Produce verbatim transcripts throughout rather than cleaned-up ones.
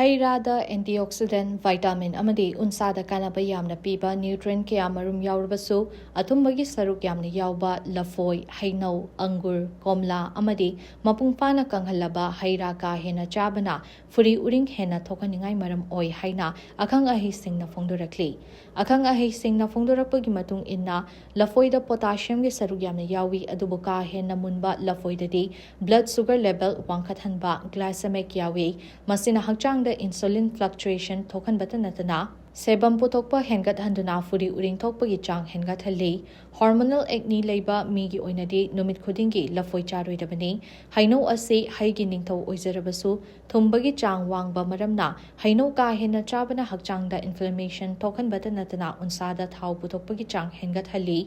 ꯍꯩ ꯔꯥꯗ antioxidant, vitamin ꯑꯃꯗꯤ ꯎꯟꯁꯥꯗ ꯀꯥꯟꯅꯕ ꯌꯥꯝꯅ ꯄꯤꯕ nutrient ꯀꯌꯥ ꯃꯔꯨꯝ ꯌꯥꯎꯔꯕꯁꯨ, ꯑꯊꯨꯝꯕꯒꯤ ꯁꯔꯨꯛ ꯌꯥꯝꯅ ꯌꯥꯎꯕ ꯂꯐꯣꯏ, ꯍꯩꯅꯧ, ꯑꯪꯒꯨꯔ, ꯀꯣꯝꯂꯥ ꯑꯃꯗꯤ ꯃꯄꯨꯡ ꯐꯥꯅ ꯀꯪꯍꯜꯂꯕ ꯍꯩ ꯔꯥ ꯀꯥ ꯍꯦꯟꯅ ꯆꯥꯕꯅ ꯐꯨꯔꯤ ꯎꯔꯤꯡ ꯍꯦꯟꯅ ꯊꯣꯛꯍꯟꯅꯤꯡꯉꯥꯏ ꯃꯔꯝ ꯑꯣꯏ ꯍꯥꯏꯅ ꯑꯈꯪ ꯑꯍꯩꯁꯤꯡꯅ ꯐꯣꯡꯗꯣꯔꯛꯂꯤ꯫ ꯑꯈꯪ ꯑꯍꯩꯁꯤꯡꯅ ꯐꯣꯡꯗꯣꯔꯛꯄꯒꯤ ꯃꯇꯨꯡ ꯏꯟꯅ, ꯂꯐꯣꯏꯗ potassiumꯒꯤ ꯁꯔꯨꯛ ꯌꯥꯝꯅ ꯌꯥꯎꯏ, ꯑꯗꯨꯕꯨ ꯀꯥ ꯍꯦꯟꯅ ꯃꯨꯟꯕ ꯂꯐꯣꯏꯗꯗꯤ blood sugar level ꯋꯥꯡꯈꯠꯍꯟꯕ glycemic ꯌꯥꯎꯏ꯫ ꯃꯁꯤꯅ ꯍꯛꯆꯥꯡꯗ insulin fluctuation ꯊꯣꯛꯍꯟꯕꯇ ꯅꯠꯇꯅ, ꯁꯦꯕꯝ ꯄꯨꯊꯣꯛꯄ ꯍꯦꯟꯒꯠꯍꯟꯗꯨꯅ ꯐꯨꯔꯤ ꯎꯔꯤꯡ ꯊꯣꯛꯄꯒꯤ ꯆꯥꯡ ꯍꯦꯟꯒꯠꯍꯜꯂꯤ꯫ Hormonal acne ꯂꯩꯕ ꯃꯤꯒꯤ ꯑꯣꯏꯅꯗꯤ ꯅꯨꯃꯤꯠ ꯈꯨꯗꯤꯡꯒꯤ ꯂꯐꯣꯏ ꯆꯥꯔꯣꯏꯗꯕꯅꯤ꯫ ꯍꯩꯅꯧ ꯑꯁꯤ ꯍꯩꯒꯤ ꯅꯤꯡꯊꯧ ꯑꯣꯏꯖꯔꯕꯁꯨ, ꯊꯨꯝꯕꯒꯤ ꯆꯥꯡ ꯋꯥꯡꯕ ꯃꯔꯝꯅ, ꯍꯩꯅꯧ ꯀꯥ ꯍꯦꯟꯅ ꯆꯥꯕꯅ ꯍꯛꯆꯥꯡꯗ inflammation ꯊꯣꯛꯍꯟꯕꯇ ꯅꯠꯇꯅ ꯎꯟꯁꯥꯗ ꯊꯥꯎ ꯄꯨꯊꯣꯛꯄꯒꯤ ꯆꯥꯡ ꯍꯦꯟꯒꯠꯍꯜꯂꯤ꯫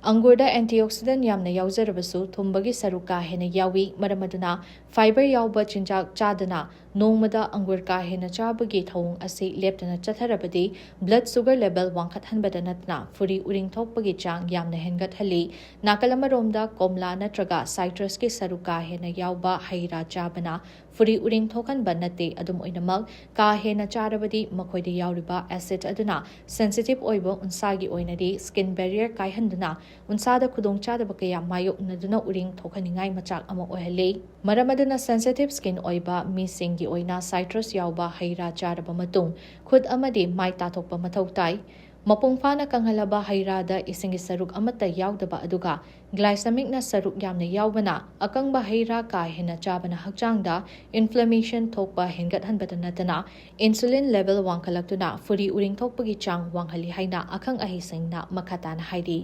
ꯑꯪꯒꯨꯔꯗ antioxidant ꯌꯥꯝꯅ ꯌꯥꯎꯖꯔꯕꯁꯨ, ꯊꯨꯝꯕꯒꯤ ꯁꯔꯨꯛ ꯀꯥ ꯍꯦꯟꯅ ꯌꯥꯎꯏ, ꯃꯔꯝ ꯑꯗꯨꯅ fiber ꯌꯥꯎꯕ ꯆꯤꯟꯖꯥꯛ ꯆꯥꯗꯅ ꯅꯣꯡꯃꯗ ꯑꯪꯒꯨꯔ ꯀꯥ ꯍꯦꯟꯅ ꯆꯥꯕꯒꯤ ꯊꯧꯑꯣꯡ ꯑꯁꯤ ꯂꯦꯞꯇꯅ ꯆꯠꯊꯔꯕꯗꯤ, blood sugar level ꯋꯥꯡꯈꯠꯍꯟꯕꯇ ꯅꯠꯇꯅ ꯐꯨꯔꯤ ꯎꯔꯤꯡ ꯊꯣꯛꯄꯒꯤ ꯆꯥꯡ ꯌꯥꯝꯅ ꯍꯦꯟꯒꯠꯍꯜꯂꯤ꯫ ꯅꯥꯀꯜ ꯑꯃꯔꯣꯝꯗ, ꯀꯣꯝꯂꯥ ꯅꯠꯇ꯭ꯔꯒ citrusꯀꯤ ꯁꯔꯨꯛ ꯀꯥ ꯍꯦꯟꯅ ꯌꯥꯎꯕ ꯍꯩ ꯔꯥ ꯆꯥꯕꯅ ꯐꯨꯔꯤ ꯎꯔꯤꯡ ꯊꯣꯛꯍꯟꯕ ꯅꯠꯇꯦ꯫ ꯑꯗꯨꯝ ꯑꯣꯏꯅꯃꯛ, ꯀꯥ ꯍꯦꯟꯅ ꯆꯥꯔꯕꯗꯤ ꯃꯈꯣꯏꯗ ꯌꯥꯎꯔꯤꯕ acid ꯑꯗꯨꯅ sensitive ꯑꯣꯏꯕ ꯎꯟꯁꯥꯒꯤ ꯑꯣꯏꯅꯗꯤ skin barrier ꯀꯥꯏꯍꯟꯗꯨꯅ ꯎꯟꯁꯥꯗ ꯈꯨꯗꯣꯡꯆꯥꯗꯕ ꯀꯌꯥ ꯃꯥꯌꯣꯛꯅꯗꯨꯅ ꯎꯔꯤꯡ ꯊꯣꯛꯍꯟꯅꯤꯡꯉꯥꯏ ꯃꯆꯥꯛ ꯑꯃ ꯑꯣꯏꯍꯜꯂꯤ꯫ ꯃꯔꯝ ꯑꯗꯨꯅ, sensitive skin ꯑꯣꯏꯕ ꯃꯤꯁꯤꯡꯒꯤ ꯑꯣꯏꯅ citrus ꯌꯥꯎꯕ ꯍꯩ ꯔꯥ ꯆꯥꯔꯕ ꯃꯇꯨꯡ, ꯈꯨꯠ ꯑꯃꯗꯤ ꯃꯥꯏ ꯇꯥꯊꯣꯛꯄ ꯃꯊꯧ ꯇꯥꯏ꯫ ꯃꯄꯨꯡ ꯐꯥꯅ ꯀꯪꯍꯜꯂꯕ ꯍꯩ ꯔꯥꯗ ꯏꯁꯤꯡꯒꯤ ꯁꯔꯨꯛ ꯑꯃꯠꯇ ꯌꯥꯎꯗꯕ, ꯑꯗꯨꯒ glycemicꯅ ꯁꯔꯨꯛ ꯌꯥꯝꯅ ꯌꯥꯎꯕꯅ, ꯑꯀꯪꯕ ꯍꯩ ꯔꯥ ꯀꯥ ꯍꯦꯟꯅ ꯆꯥꯕꯅ ꯍꯛꯆꯥꯡꯗ inflammation ꯊꯣꯛꯄ ꯍꯦꯟꯒꯠꯍꯟꯕꯇ ꯅꯠꯇꯅ, insulin level ꯋꯥꯡꯈꯠꯂꯛꯇꯨꯅ ꯐꯨꯔꯤ ꯎꯔꯤꯡ ꯊꯣꯛꯄꯒꯤ ꯆꯥꯡ ꯋꯥꯡꯍꯜꯂꯤ ꯍꯥꯏꯅ ꯑꯈꯪ ꯑꯍꯩꯁꯤꯡꯅ ꯃꯈꯥ ꯇꯥꯅ ꯍꯥꯏꯔꯤ꯫